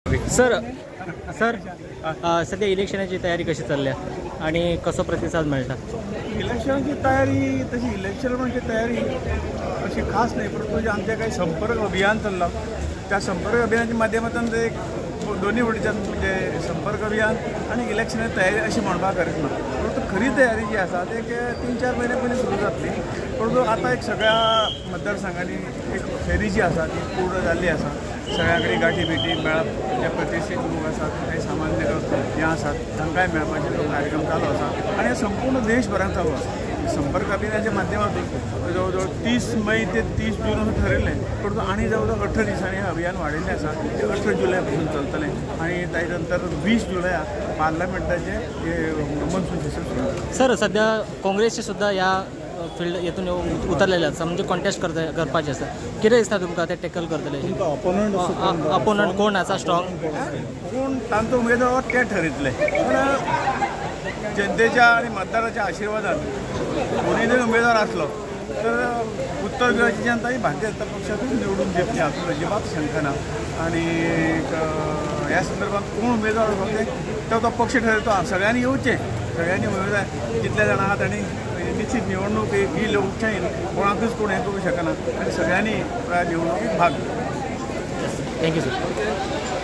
Sir sir सध्या इलेक्शनाची तयारी कशी चालल्या आणि कसो प्रतिसाद मेळटा? इलेक्शनाची तयारी तशी इलेक्शन म्हणजे तयारी अशी खास नाही, परंतु जे आमचे काही संपर्क अभियान चल्लां त्या संपर्क अभियानाच्या माध्यमांतल्यान एक दोन्ही वटेच्यान म्हणजे संपर्क अभियान आनी इलेक्शनाची तयारी अशी म्हणपाक गरज ना, परंतु खरी तयारी जी आसा ते एक 3-4 म्हयने पयलीं सुरू जातली. परंतु आतां एक सगळ्या मतदारसंघांनी एक फेरी जी आसा ती पूर्ण जाल्ली आसा. सगळ्या कडेन गांठी भेटी मेळप, जे प्रतिश्ठीत लोक आसात, काही सामान्य हे आसात तांकांय मेळपाचें तो कार्यक्रम चालू आसा आनी संपूर्ण देशभरांत चालू आसा. संपर्क अभियानाच्या माध्यमातून जवळ जवळ 30 मे ते 30 जून अशें ठरयल्लें, परंतु आनी जवळ जवळ 18 दिसांनी हें अभियान वाडयल्लें आसा. तें 18 जुलय पासून चलतलें आनी ताजे नंतर 20 जुलयाक पार्लमेंटाचें मनसून सेशन सुरू जातलें. सर, सध्या काँग्रेसचे सुद्दां ह्या फिल्ड हेतून उतरलेले आसा, म्हणजे कॉन्टेस्ट करपाचें आसा. कितें दिसता तुमकां ते टॅकल करतले? अपोनंट कोण आसा स्ट्रॉंग? कोण तांचो उमेदवार ते ठरयतले, पूण जनतेच्या आनी मतदाराच्या आशिर्वादान कोणीय जरी उमेदवार आसलो तर उत्तर गोंयची जनता ही भारतीय जनता पक्षातूच निवडून दितली हातूंत अजिबात शंका ना. आनी ह्या संदर्भात कोण उमेदवार आसलो तो पक्ष ठरयतो. सगळ्यांनी येवचें, सगळ्यांनी उमेदवार जितले जाण आहा तांणी निश्चित निवडणूक ही लोकशाही कोणाकूच कोण हें करूं शकना आनी सगळ्यांनी निवडणुकीत भाग घेवचो. Thank you sir.